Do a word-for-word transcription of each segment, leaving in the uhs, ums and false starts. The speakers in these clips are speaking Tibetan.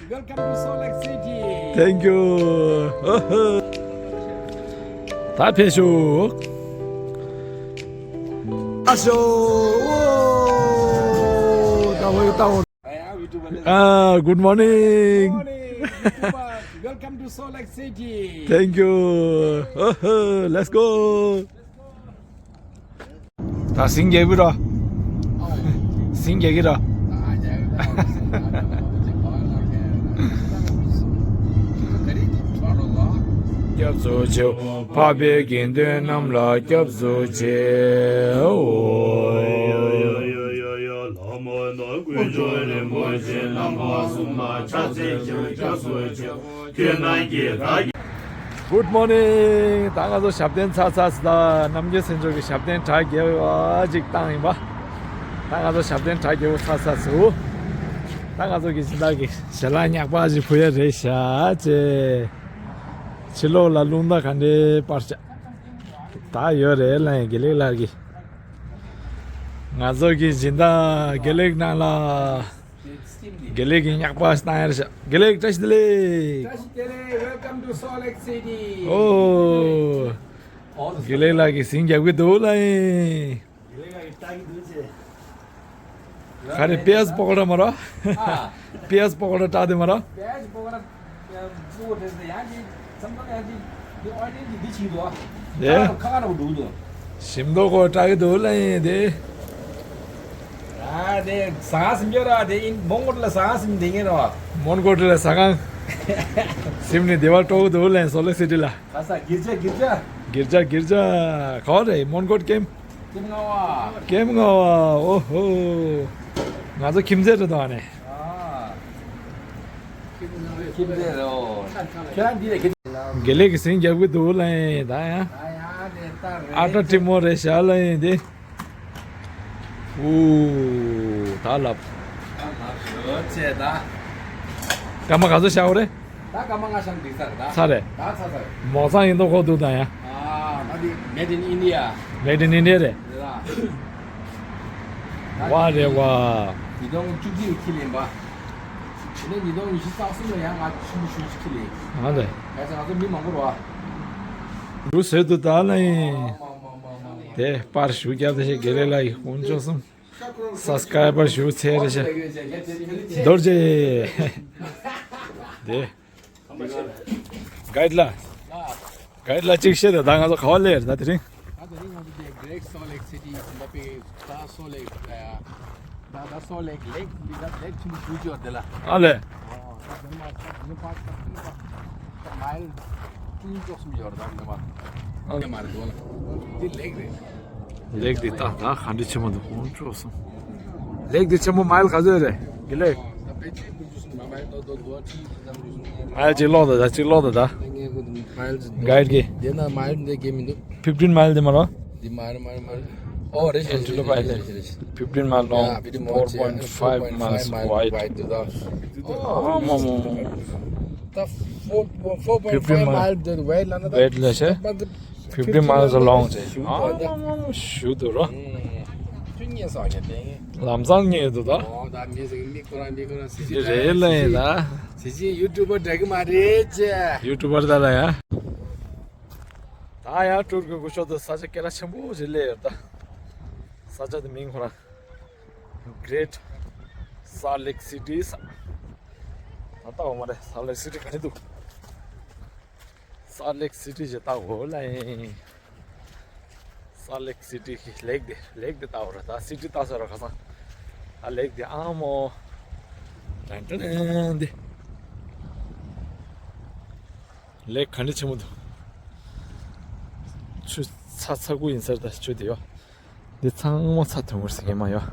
Welcome to Salt Lake City. Thank you. ད་ཕེབས་ཤོག་ཨ་ཤོ། ཨོ། ད་འོ་ད་འོ། ཨ། Good morning. Morning, YouTubers. Welcome to Salt Lake City. Thank you. Let's go. ད་ཟིང་རྒྱག་གི་ར། ཟིང་རྒྱག་གི་ར། སྐྱབས་སུ་མཆིའོ། འཕགས་པའི་དགེ་འདུན་རྣམས་ལ་སྐྱབས་སུ་མཆིའོ། ལྷ་མོ་ནོར་བུའི་ཇོ་རིན་པོ་ཆེ་རྣམ་པ་གསུམ་ལ་ཕྱག་འཚལ་ཞིང་སྐྱབས་སུ་མཆིའོ། ཁྱེད་རྣམས་ཀྱིས་བདག་གི། Good morning. ད་ང་ཚོ་ཞབས་བརྟན་ཚར་ཚར་སོང་། ད་རྣམ་རྒྱལ་སེང་ཇོ་གི་ཞབས་བརྟན་གྲ་རྒྱས་པ་ཅིག་བཏང་ཡིན་པ། ད་ང་ཚོ་ཞབས་བརྟན་གྲ་རྒྱས་པོ་ཚར་ཚར་སོང་། ད་ང་ཚོ་གི་སྦྱིན་བདག་གི་ཞལ་ལག་ཉག་པ་ཅིག་ཕུལ་ཡ་རེད་ཤག་ཅེ། ཕྱི་ལོགས་ལ་རླུང་རྟ་ག་འདྲའི་སྤར་ཤག་ད་ཡོད་རེད་ལ་ཡིན། དགེ་ལེགས་ལགས་ཀྱིས། ང་ཚོ་གི་སྦྱིན་བདག་དགེ་ལེགས་རྣམས་ལ། དགེ་ལེགས་ཀྱི་ཉག་པ་བཏང་ཡར་བཞག་དགེ་ལེགས་བཀྲ་ཤིས་བདེ་ལེགས། བཀྲ་ཤིས་བདེ་ལེགས། Welcome to Salt Lake City. ཨོ། དགེ་ལེགས་ལགས་ཀྱིས་ཟིང་རྒྱབ་ཀྱི་འདུག་ལ་ཡིན། དགེ་ལེགས་ལགས་ཀྱིས་བཏང་གི་འདུག་ཅེ། ག་རེ། པི་ཡ་ཛ་པ་ཀོ་ཌ་མ་ར། ཨ། པི་ཡ་ཛ་པ་ཀོ་ཌ་སྤྲད་དེ་མ་ར། པི་ཡ་ཛ་པ་ཀོ་ཌ། ཡང་ཅིག་བཙོང་གི་འདུག་ཨ། འདི་ཨོ་ནི་འདི་འདི་བྱེད་ཀྱི་འདུག་ཨ། ཨེ། ཁ་ཁ་ཁ་ཁ་འགྲོ་གི་འདུག་ཞིམ་མདོག་ཁ་པོ་སྤྲད་ཀྱི་འདུག་ལ་ཡིན་དེ། ཨ་དེ་ཟ་ཁང་ཟིན་རྒྱུ་ར། དེ་ཨིན་མོན་གྷོ་ལ་ཟ་ཁང་ཟིན་བསྡད་མཁན་རེད་པ། མོན་གྷོ་ལ་ཟ་ཁང་ཟིན་ནས་བདེ་བ་སྤྲོད་ཀྱི་འདུག་ལ་ཡིན། སོལ་ལེག་སི་ཊི་ལ། ག་ས། གིར་ཇ། གིར་ཇ། གིར་ཇ། གིར་ཇ། ག་པར་རེད། མོན་གྷོ་ཀེམ། ཀེམ་ལྔ་པ། ཀེམ་ལྔ་པ། ཨོ་ཧོ། ང་ཚོ་ཁྱིམ་མཚེས་རེད་དོ་ཨ་ནི། ཨ། ཁྱིམ་མཚེས་རེད། ཁྱེད་རང་འདི་ལས་ཁྱེད། དགེ་ལེགས་ཀྱིས་ཟིང་རྒྱབ་ཀྱི་འདུག་ལ་ཡིན་ད་ཡང་། ཨ་ཡ་དེ་ལྟར་རེད། ཨ་ཏྲ་ཁྲི་མོ་རེད་ཤག་ལ་ཡིན་དེ། ཨུ། ད་ལབ། ད་ལབ་ཡོད་ཅེ་ད། སྐར་མ་ག་ཚོད་བཞག་པ་རེད། ད་སྐར་མ་ལྔ་བཞག་འགྲིག་ས་རེད་ད། ཚར་རེད། ད་ཚར་ཚར། མོ་ཚང་ཡིན་མདོག་ཁ་པོ་འདུག་ད་ཡང་། ཨ་ད་དེ་Made in India། Made in India་རེད། རེད་ད། ཝ་རེད་ཝ། ཉིས་སྟོང་བཅུ་གཅིག་ལ་ཁྱེར་ལེན་པ། དེ་ནས་ཉིས་སྟོང་ཉི་ཤུ་རྩ་གསུམ་ལ་ཡང་ང་ཆུང་ཆུང་ཞིག་ཁྱེར་ལེན། ཨ་ལེ། གལ་སྲིད་ང་ཚོ་མི་མང་པོ་རེད་པ། ལུས་ཟོས་འདུག་ད་ལ་ཡིན། དེ་པར་ཞུ་རྒྱབ་དེ་ཞེས་དགེ་ལེགས་ལགས་ཡིན། དཀོན་མཆོག་གསུམ། སབ་སི་ཀ་རའི་བར་ཞུ་ཚེ་རེ་ཤ། རྡོ་རྗེ། དེ། གའིཌ་ལ། གའིཌ་ལ་གཅིག་བཤད་དང་། ད་ང་ཚོ་ག་པར་སླེབས་རེད་ད་དེ་རིང་། ད་དེ་རིང་ང་ཚོ་དེ་Great Salt Lake City་ཟེར་ན་པའི་ད་སོལ་ལེག་ད་ད་སོལ་ལེག་ལེག་འདི་ད་ལེག་ཆེན་པོ་ཞེ་པོ་ཅིག་ཡོད་དེ་ལ། ཨ་ལས། ཨོ་ད་དེ་ནས་མར་ད་དེ་ནས་ཕར་ད་དེ་ནས་ཕར་ད་མའིལ་བཅུ་གཉིས་བཅུ་གསུམ་ཡོད་རེད་ད་དེ་ནས་མར། ཨ་ལས། དེ་མ་རེད་འདུག་ལ། འདི་ལེག་རེད། ལེག་འདི་ད་ད་ག་འདྲ་ཆེན་པོ་འདུག་དཀོན་མཆོག་གསུམ། ལེག་འདི་ཆེན་པོ་མའིལ་ག་ཚོད་རེད་དགེ་ལེགས། མའིལ་གཅིག་ཀློག་དང་ད་གཅིག་ཀློག་དང་ད། གའིཌ་གི། དེ་ན་མའིལ་འདི་གས་མི་འདུག fifteen mile དེ་མ་རེད། འདི་མ་རེད་མ་རེད་མ་རེད། ཨོ་རེད་རེད། Antelope Island. Fifteen mile long, four point five miles wide. ཨ་མ་མ་མ། ད་four four point five mile དེ་wide ལ་ན་ད། Wide ལ་ཤེ། Fifteen miles long ཅེ། ཨ་མ་མ་མ། ཞུ་དུ་རོ། ཁྱོད་ཉན་སོང་ཉན་ཏེ། ལམ་སང་ཉན་འདུག་ད། ཨོ་ད་མི་ཟིག་མི་ཁོ་རང་མི་ཁོ་རང་སི་ཇི་རེད་ལ་ཡིན་ད། སི་ཇི་ཡུ་ཊུབ་པར་འདྲ་གི་མ་རེད་ཅེ། ཡུ་ཊུབ་པར་ད་ལ་ཡ། ད་ཡང་ཊུར་གི་སྐུ་ཞབས་དུ་ས་ཆ་སྐད་གྲགས་ཆེན་པོ་ཞིག་སླེབས་ཡོད་ད། ས་ཆ་དེ་མིང་ཁོ་རང་Great Salt Lake City ས། ད་ལྟ་འོ་མ་རེད། སཱལ་ལེག་སི་ཊི་ག་རེ་འདུག་སཱལ་ལེག་སི་ཊི་ཞེས་བཏགས་འོ་ལ་ཡིན། སཱལ་ལེག་སི་ཊི་གི་ལེག་དེ་ལེག་དེ་བཏགས་འོ་ར། ད་སི་ཊི་བཏགས་ས་ར་ཁ་སང་། ད་ལེག་དེ་ཨ་མོ། ཏན་ཏན་དེ། ལེག་ག་འདྲ་ཆེན་པོ་འདུག་ཆུ་ཚ་ཚ་ཁུ་ཡིན་ས་རེད་ད་ཆུ་དེ་ཡོ། འདི་ཚང་མ་ཚ་དུང་བར་ཟེར་མཁན་མ་ཡོད།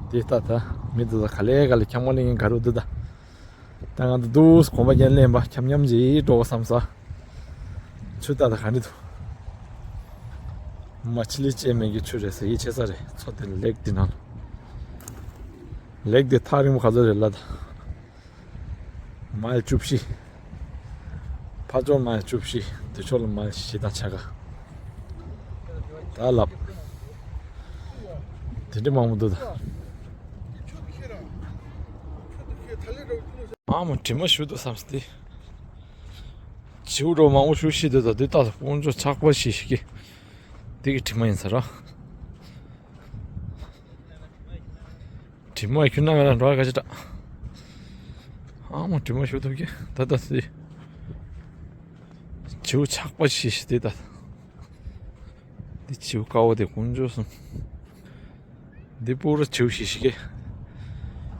འདི་ལྟ་ད་མི་འདི་ད་ག་ལེ་ག་ལེ་འཁྱམ་མ་ལེ་ངན་ག་རུ་འདི་ད། ད་ང་འདི་འདུག་གོམ་པ་རྒྱན་ལེན་པ་འཁྱམ་འཁྱམ་ཅིག་འགྲོ་བསམ་ས། ཆུ་ལྟ་ད་ག་འདྲ་འདུག་མ་ཆི་ལི་ཅེ་མེ་གི་ཆུ་རེད་ཟེར་ཡི་ཆེ་ས་རེད། མཚོ་དེ་ལེག་འདི་ནང་། ལེག་འདི་ཐག་རིང་པོ་ག་ཚོད་རེད་ལ་ད། མའིལ་བཅུ་བཞི། ཕར་ཕྱོགས་མའིལ་བཅུ་བཞི། འདི་ཕྱོགས་ལ་མའིལ་བཞི་དང་ཕྱེད་ཀ་ད་ལབ། དེ་འདྲ་མང་པོ་འདུག་ད། ཨ་ ཨ་མ་དྲི་མ་ཞུ་འདུག་བསམ་སྟེ། བྱིའུ་རོ་མང་པོ་ཞུ་ཤི་འདུག་ད་འདི་ལྟ་དཀོན་མཆོག་ཆག་པ་ཞིག་ཞིག་གི། འདི་གི་དྲི་མ་ཡིན་ས་ར། དྲི་མ་ཁྱོད་ན་མེད་ན་འགྲོ་ག་ཅི་དྲ། ཨ་མ་དྲི་མ་ཞུ་ཐུབ་ཀྱི་ད་ད་སི། བྱིའུ་ཆག་པ་ཞིག་ཞིག་དེ་ད། འདི་བྱིའུ་དཀར་པོ་དེ་དཀོན་མཆོག་གསུམ། འདི་པུ་ར་བྱིའུ་ཞིག་ཞིག་གི།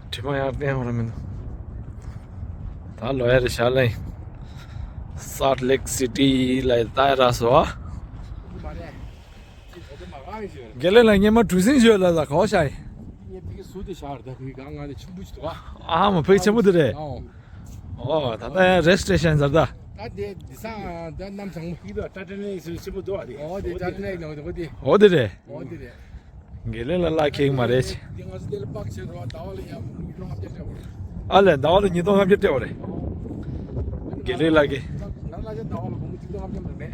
དྲི་མ་ཡར་བསྟན་བ་ར་མི་འདུག་ད་ལོ་ཡ་རེ་ཤ་ལེ། སཱལ་ཊི་ལེག་སི་ཊི་ལ་ལྟ་ཡ་ར་སོ། དགེ་ལེགས་ལ་སྔོན་མ་གྲུ་གཟིངས་ཞོལ་ལ་ལ་ག་བ་ཤ་ཡི། ངས་ཕ་གི་ཟུར་དུ་བཞག་རེད་ད། ཕ་གི་གང་ང་ནས་ཆུང་པོ་ཅིག་འདུག་ཨ། ཨ་མ་ཕ་གི་ཆེན་པོ་དེ་རེད། ཨོ། ཨོ་ད་ལྟ་ཡང་རེ་སི་ཊེ་ཤན་ཟེར་ད། ད་དེ་དེ་སང་ད་གནམ་གང་མོ་ཕ་གི་འདུག་ཏྲ་ཏྲ་ནས་ཟེར་ཆེན་པོ་འདུག་ཨ། དེ་ཨོ་དེ་ཏྲ་ཏྲ་ནས་ནང་དེ་ཨོ་དེ། ཨོ་དེ་རེད། ཨོ་དེ་རེད། དགེ་ལེགས་ལ་ལ་ཁེག་མ་རེད། དེ་ང་ཚོ་དེ་ལ་པག་ཆེ་རོ་ཟླ་བ་ལ་ཡང་ཉིས་སྟོང་ལྔ་བརྒྱ་སྤྲད་པ་རེད། ཨ་ལས་ཟླ་བ་ལ་ཉིས་སྟོང་ལྔ་བརྒྱ་སྤྲད་པ་རེད། དགེ་ལེགས་ལགས་ཀྱིས། ང་ལ་ཡང་ཟླ་བ་ལ་སྒོར་མོ་ཆིག་སྟོང་ལྔ་བརྒྱ་མ་མེད།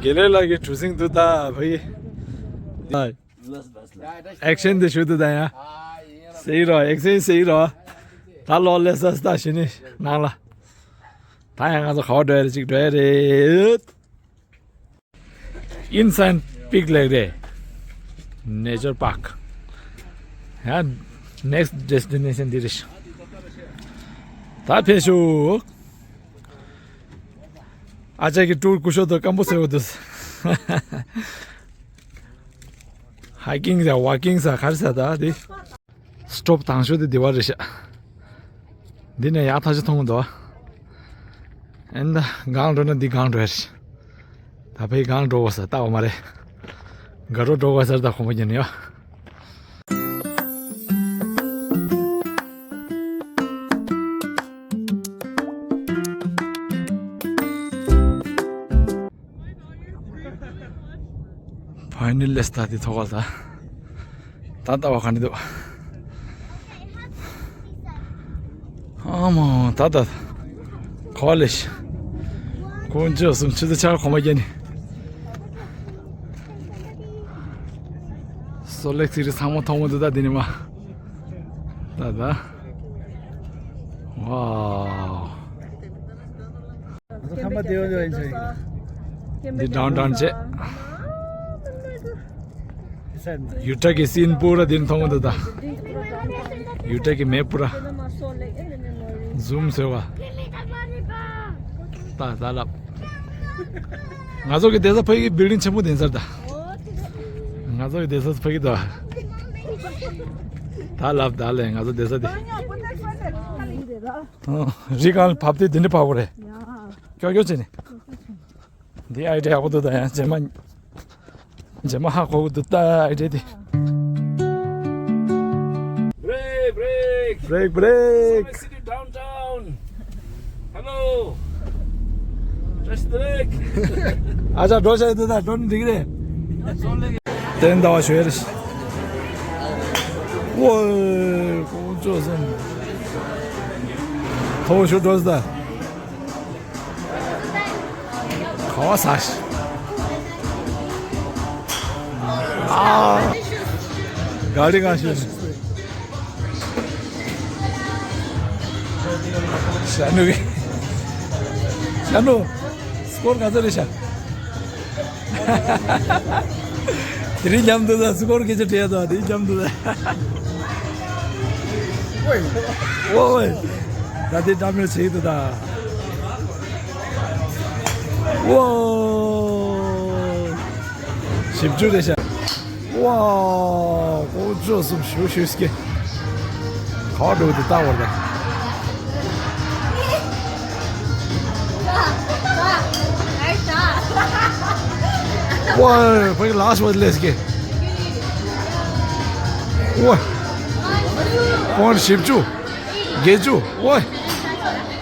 དགེ་ལེགས་ལགས་ཀྱིས་གྲུ་གཟིངས་འདུག་ད་ཕ་གི། ཨེག་ཤན་དེ་ཞུ་འདུག་ད་ཡང་། སེ་རོ་ཨེག་ཤན་སེ་རོ། ད་ལོ་ལེ་སས་ད་ཞི་ནི་ནང་ལ། ད་ཡང་ང་ཚོ་ག་བ་འགྲོ་ཡ་རེད་ཅིག་འགྲོ་ཡ་རེད། ཨིན་སན་པིག་ལེག་རེད། ནེ་ཅར་པཱརྐ། ཡ། ནེག་སི་ཊི་ཌེ་སི་ཊི་ནེ་ཤན་འདི་རེད། ད་ཕེབས་ཤོག་ཨ་ཅག་གི་ཊུར་སྐུ་ཞབས་དང་སྐམ་པོ་ཟེར་བ་འདུག་ཧའི་ཀིང་ཟེར་ཝོག་ཀིང་ཟེར་ག་རེ་ཟེར་ད་དེ། སི་ཊོབ་དང་ཤོས་དེ་དེ་བ་རེད་ཤག་འདི་ནས་ཡག་ཐག་ཆོད་མཐོང་གི་འདུག་ཨེ་འདི་སྒང་འགྲོ་ན་འདི་སྒང་འགྲོ་ཡ་རེད། ད་ཕའི་སྒང་འགྲོ་དགོས་ས་ལྟ་བ་མ་རེད། དགའ་རོགས་འགྲོ་དགོས་ས་རེད་ད་ཁོ་མོ་ཉན་ཡོད། ཕ་ནི་ལེ་སི་ད་དེ་ཐོག་ལ་ད། ད་ལྟ་བ་ག་འདྲ་འདུག་ཨ་མ་ད་ད། ཁོ་ལེ་ཤི། དཀོན་མཆོག་གསུམ་ཆུ་ཚོད་ཆར་གོང་མ་རྒྱབ་ནི། སོལ་ལེག་སི་ཊི་ཚང་མ་མཐོང་མི་འདུག་ད་འདི་ནི་མ། ད་ད། ཝའོ། ཁམས་པ་དེ་ཡོད་ཡོད་ཡིན་ཟེར། འདི་ཌའུན་ཊའུན་བྱས། ཡུ་ཊ་གི་སིན་པུ་ར་འདི་མཐོང་གི་འདུག་ད། ཡུ་ཊ་གི་མེབ་པུ་ར། ཛུམ་ཟེར་བ། ད་ད་ལབ། ང་ཚོ་གི་བསྡད་ས་ཕ་གི་བིལ་ཌིང་ཆེན་པོ་དེ་ཡིན་ས་རེད་ད། ང་ཚོ་གི་བསྡད་ས་ཕ་གི་ད། ད་ལབ་ད་ལས་ང་ཚོ་བསྡད་ས་དེ། རི་སྒང་ལ་བབས་དུས་འདི་འདྲ་བབས་དགོས་རེད། ཀྱོག་ཀྱོག་བྱས་ནས། འདི་ཨའི་ཌི་ཡ་ཡག་པོ་འདུག་ད་ཡང་རྗེས་མ། རྗེས་མ་ཧ་གོ་གི་འདུག་ད་ཨའི་ཌི་ཡ་དེ། Break, break. Break, break. Salt Lake City downtown. Hello. Just the lake. ཨ་ཅག་འགྲོ་བྱ་ཡི་འདུག་ད་འགྲོ་ནི་འགྲིག་རེད། Salt Lake. དེ་ཟླ་བ་ཞོལ་རེད། ཝོ། དཀོན་མཆོག་གསུམ། ཐོག་ཞུ་འགྲོ་ཟེར་ད། ག་བ་ཟ་ཤི། ཨ། ག་རེ་ག་ཤི། ཤ་ནུ་གི། ཤ་ནུ། སི་ཀོར་ག་ཚོད་རེད་ཤག་དེ་རིང་མཉམ་དུ་ད་སི་ཀོར་སྐད་ཆ་དྲིས་ཡ་ད་དེ་རིང་མཉམ་དུ་ད། ཝོ་ཝེ། ད་དེ་འགྲམ་ཡོད་ཆེ་དུ་ད། ཝོ། བཞི་བཅུ་རེད་ཤག་ཝོ། དཀོན་མཆོག་གསུམ་ཞུ་ཞུ་སྐྱེ། ག་འགྲོ་དེ་ལྟ་བར་ད། ཝོ། ཕ་གི་ལ་སི་ཝ་ལེ་སི་ཀེ། ཝོ། པོན་བཞི་བཅུ། བརྒྱད་ཅུ། ཝོ།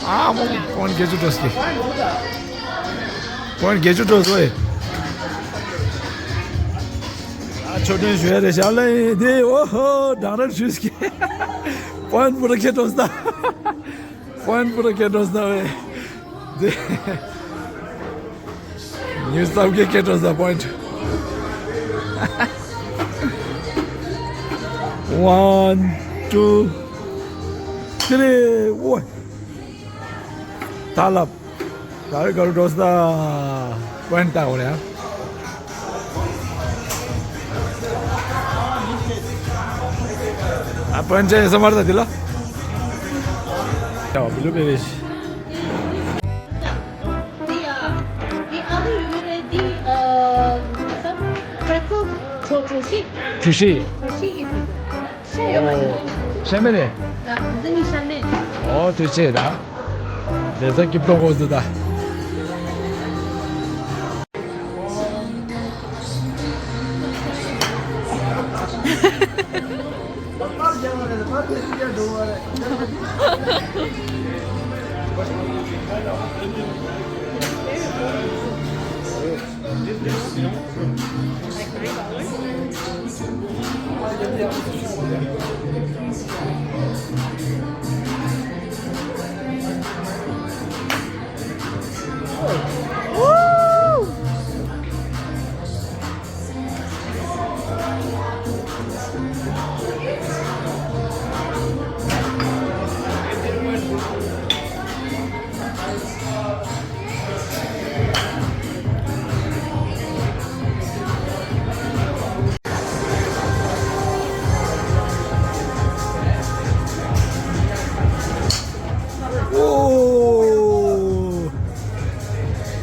ཨ་མོ། པོན་བརྒྱད་ཅུ་འགྲོ་སི་ཀེ། པོན་བརྒྱད་ཅུ་འགྲོ་སོ་ཨེ། ཨ་ཆོ་ཏན་ཞུ་ཡ་རེད་ཤག་ལེ་དེ། ཨོ་ཧོ། འདང་ར་ཞུ་སི་ཀེ། པོན་པུ་ར་ཁེ་འགྲོ་སི་ད། པོན་པུ་ར་ཁེ་འགྲོ་སི་ད་ཝེ། དེ། ཉིས་སྟོང་གི་ཁེ་འགྲོ་ས་པོན། One, two. དེ་ལས་ཨོ། ད་ལབ། ད་རེས་ག་རུ་འགྲོ་ས་ད། པོན་ཏ་འོ་ལ་ཡ། ཨ་པོན་ཅན་སོ་མར་ད་དེ་ལ། ཡ་བ་བི་ལུ་པེ་རེ་ཤི། འདི་ཨ་ལུ་ཡོད་རེད། འདི་ཨ་ས་པྲེ་ཚལ་གྲོ་གྲོ་ཤི། གྲོ་ཤི། གྲོ་ཤི་ཡིན། ཤ་ཡོད་མ་ཡིན། ཤ་མེད་རེད། ད་འདི་ནི་ཤ་མེད། ཨོ་དུས་ཆེ་ད། དེ་ཚ་སྐྱིད་གཏོང་དགོས་ཟེར་ད།